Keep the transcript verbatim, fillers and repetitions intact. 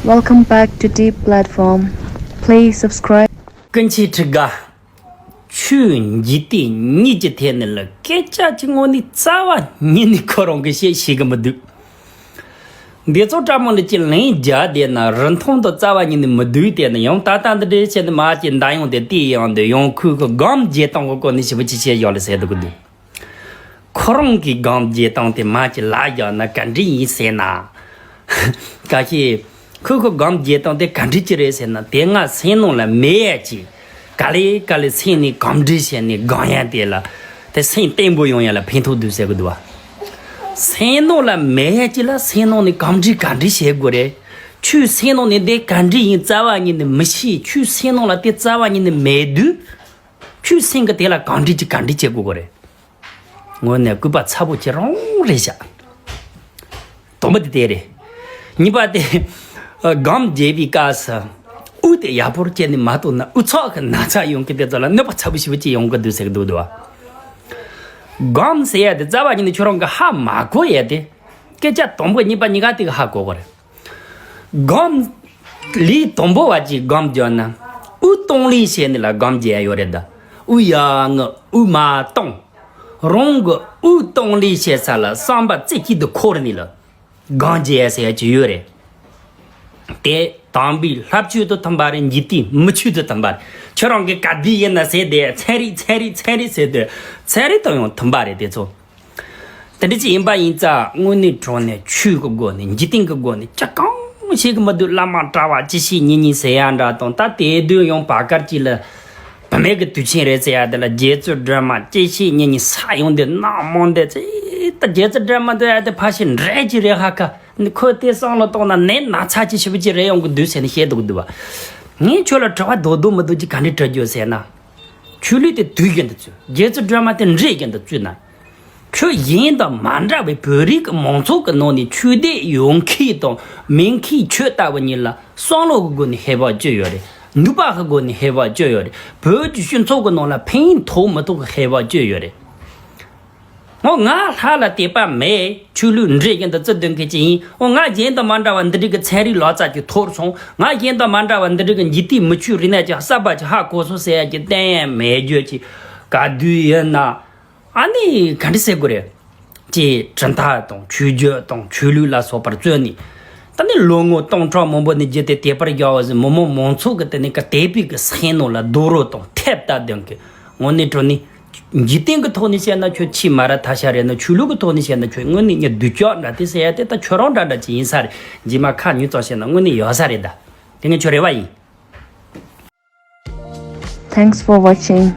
Welcome back to Deep Platform. Please subscribe. ཀུན་མཁྱེན་ཁྲི་དགའ། ཆོས་འཇིག་རྟེན་གཉིས་ཀྱི་ཐད་ནས་ལ་སྐད་ཆ་གཅིག་དངོས་གནས་རྩ་བ་ཉིད་ནས་ཁོ་རང་གི་བཤད་ཤེས་གི་མི་འདུག་འདི་ཚོ་ཀྲ་མོ་ལི་ཅི་ལན་རྒྱག་བསྡད་ན་རིན་ཐང་དུ་རྩ་བ་ཉིད་ནས་མི་འདུག་དེ་ནི་ཡང་ད་ལྟ་འདི་འདྲའི་བཤད་ནི་མ་ཅི་འདའ་ཡོང་དེ་དེ་ཡང་འདི་ཡང་ཁོས་གི་སྒོམ་བརྒྱད་སྟོང་གི་སྐོར་ནས་ཞིབ་པོ་ཅི་བཤད་ཡོད་ལ་ཟེར་འདུག་གི་འདུག་ཁོ་རང་གི་སྒོམ་བརྒྱད་སྟོང་དེ་མ་ཅི་ལ་རྒྱག་ན་ག་འདྲ་ཡིན་ཟེར་ན། ཀ་ཤི། ཁོས་ཁོ་སྒོམ་བརྒྱད་སྟོང་དེ་ག་འདྲ་ཅི་རེད་ཟེར་ན་དེ་སྔ་སེམས་ནང་ལ་མེད་ཡ་ཅི། ག་ལེ་ག་ལེ་སེམས་ནས་གོམས་འདྲིས་བྱས་ནས་སྒོམ་ཡ་དེ་ལ། དེ་སེམས་བརྟན་པོ་ཡོང་ཡ་ལ་ཕན་ཐོགས་འདུག་ཟེར་གི་འདུག་བ། སེམས་ནང་ལ་མེད་ཡ་ཅི་ལ་སེམས་ནང་ནས་གོམས་འདྲིས་ག་འདྲ་བྱེད་དགོས་རེད། ཁྱོད་སེམས་ནང་ནས་དེ་ག་འདྲ་ཡིན་རྩ་བ་ཉིད་ནས་མི་ཤེས། ཁྱོད་སེམས་ནང་ལ་དེ་རྩ་བ་ཉིད་ནས་མེད་དུས། ཁྱོད་སེམས་ཀྱི་དེ་ལ་གོམས་འདྲིས་ཀྱི་ག་འདྲ་བྱེད་དགོས་གི་རེད། དངོས་གནས་སྐུད་པ་ཚ་པོ་ཁྱེད་རང་རེད་ཤག་དང་པོ་དེ་དེ་རེད། གཉིས་པ་དེ། སྒོམ་བརྒྱབ་པའི་སྐབས་སུ། དབུགས་དེ་ཡག་པོར་བཅད་ནས་མ་གཏོགས་ན་དབུགས་ཚོགས་ཀྱི་ན་ཚ་ཡོང་གི་དེ་ཚོ་ལ་གནོད་པ་ཚ་པོ་ཞེ་པོ་ཅིག་ཡོང་གི་འདུག་ཟེར་གི་འདུག་དོ། སྒོམ་ཟེར་ཡ་དེ་རྩ་བ་ཉིད་ནས་ཁྱོད་རང་གི་ཧ་མ་གོ་ཡ་དེ། སྐད་ཆ་དང་པོ་གཉིས་པ་གཉིས་ཀ་དེ་གི་ཧ་གོ་གི་རེད། སྒོམ། ལུས་དང་པོ་བ་ཅིག་སྒོམ་བརྒྱབ་ན། དབུགས་གཏོང་ལུགས་བྱས་ནས་ལ་སྒོམ་བརྒྱབ་ཡ་ཡོད་རེད་ད། དབུགས་ཡར་ངོ་དབུགས་མར་གཏོང་། རང་གི་དབུགས་གཏོང་ལུགས་བྱེད་ས་ལ་བསམ་པ་རྩེ་གཅིག་ཏུ་འཁོར་ནས་ལ། སྒོམ་བརྒྱབ་ཡ་ཟེར་ཡ་ཅིག་ཡོད་རེད། དེ་དམ་པའི་ལྷ་ཆོས་དང་མཐུན་པ་རེད། འཇིག་རྟེན་མི་ཆོས་དང་མཐུན་པ་རེད། ཁྱོད་རང་གི་ག་དུས་ཡིན་ན་ཟེར་དེ་ཚན་རིག་ཚན་རིག་ཚན་རིག་ཟེར་དུས་ཚན་རིག་དང་ཡང་མཐུན་པ་རེད་དེ་ཚོ། དེ་འདྲ་ཅིག་ཡིན་པ་ཡིན་ཙང་དངོས་གནས་དྲང་གནས་ཆོས་ཀྱི་སྒོ་ནས་འཇིག་རྟེན་གྱི་སྒོ་ནས་ཅི་གང་བྱེད་ཀྱི་མི་འདུག་བླ་མ་གྲྭ་བ་ཅི་བྱེད་ཉིན་ཉིན་ཟེར་ཡ་འདྲ་དང་ད་དེ་དུས་ཡང་བར་སྐབས་ཅིག་ལ་བུད་མེད་ཀྱི་དུས་ཆེན་རེད་ཟེར་ཡ་དེ་ལ་རྗེ་བཙུན་སྒྲོལ་མ་ཅི་བྱེད་ཉིན་ཉིན་ས་ཡོང་དེ་གནག་མོ་འདི་ཅི་ད་རྗེ་བཙུན་སྒྲོལ་མ་འདི་ཡ་དེ་ཕ་ཤི་འདྲེ་ཅིག་རེད་ཧ་ཁ་ནི་ཁོ་དེ་བསམ་བློ་གཏོང་ན་ནད་ན་ཚ་ཅི་ཞེ་པོ་ཅིག་རེད་ཡོང་གི་འདུག་ཟེར་ནས་བཤད་འདུག་གི་འདུག་བ། ངས་ཁྱོད་ལ་དྲི་བ་རྡོག་རྡོག་མི་འདུག་ཅིག་ག་འདྲས་དྲི་རྒྱུ་ཟེར་ན། ཆོས་ལུགས་དེ་དུས་བཞིན་དུ་བཙུགས། རྗེ་བཙུན་སྒྲོལ་མ་དེ་འདྲས་བཞིན་དུ་བཙུགས་ན། ཁྱོད་གཞན་དང་མ་འདྲ་བའི་བོད་རིགས་ཀྱི་མང་ཚོགས་ཀྱི་ནང་ནས་ཆོས་དད་ཡོད་མཁན་དང་མེད་མཁན་ཁྱོད་ལྟ་བུ་གཉིས་ལ་བསམ་བློ་གི་སྒོ་ནས་ཧེ་བག་ཅི་ཡོད་རེད། ནུས་པ་གི་སྒོ་ནས་ཧེ་བག་ཅི་ཡོད་རེད། བོད་ཀྱི་སྤྱི་ཚོགས་ཀྱི་ནང་ལ་ཕན་ཐོགས་མི་ཐོགས་ཀྱི་ཧེ་བག་ཅི་ཡོད་རེད། འོ་ང་ལྷ་ལ་དད་པ་མེད། ཆོས་ལུགས་འདྲས་བཞིན་དུ་བརྩི་འདོད་མཁན་ཅིག་ཡིན། འོ་ང་གཞན་དང་མ་འདྲ་བ་འདི་འདྲའི་གི་ཚན་རིག་ལག་རྩལ་ཅིག་ཐོར་སོང་། ང་གཞན་དང་མ་འདྲ་བ་འདི་འདྲའི་གི་འཇིག་རྟེན་མི་ཆོས་རིག་གནས་ཅིག་གསར་པ་ཅིག་ཧ་གོ་སོང་ཟེར་ཡ་ཅིག་གཏན་ཡང་མེད་རྒྱུ་ཅིག་ག་དུས་ཡིན་ན། ཨ་ནི་ག་འདྲ་ཟེར་དགོས་རེད། ཅེས་གྲུབ་མཐའ་དང་ཆོས་བརྒྱུད་དང་ཆོས་ལུགས་ལ་སོགས་པར་བརྩོན་ནས། ད་ནི་ལོ་ངོ་སྟོང་ཕྲག་མང་པོ་ནས་བརྒྱུད་དེ་དད་པར་བཞག་པ་ཟིན་མི་མང་མང་ཚོགས་ཀྱི་དེ་ནི་ག་དད་པའི་གི་སེམས་ནང་ལ་རྡོ་རོ་དང་ཐེབས་ལྟ་ལྡན་གི་དངོས་གནས་དྲང་གནས། འཇིག་རྟེན་གྱི་ཐོག་ནས་བཤད་ན་ཁྱོད་ཆེས་མ་ར་ཐ་ཤ་རེད་ན་ཆོས་ལུགས་ཀྱི་ཐོག་ནས་བཤད་ན་ཁྱོད་དངོས་གནས་ཉིད་སྡུག་ཅག་འདྲ་དེ་ཟེར་ཡ་དེ་ད་ཁྱོད་རང་འདྲ་འདྲ་ཅིག་ཡིན་ས་རེད། རྗེས་མ་ཁ་ཉུང་ཙམ་བཤད་ན་དངོས་གནས་ཡོད་ས་རེད་ད། དེ་ངས་ཁྱོད་རེ་བ་ཡིན། Thanks for watching.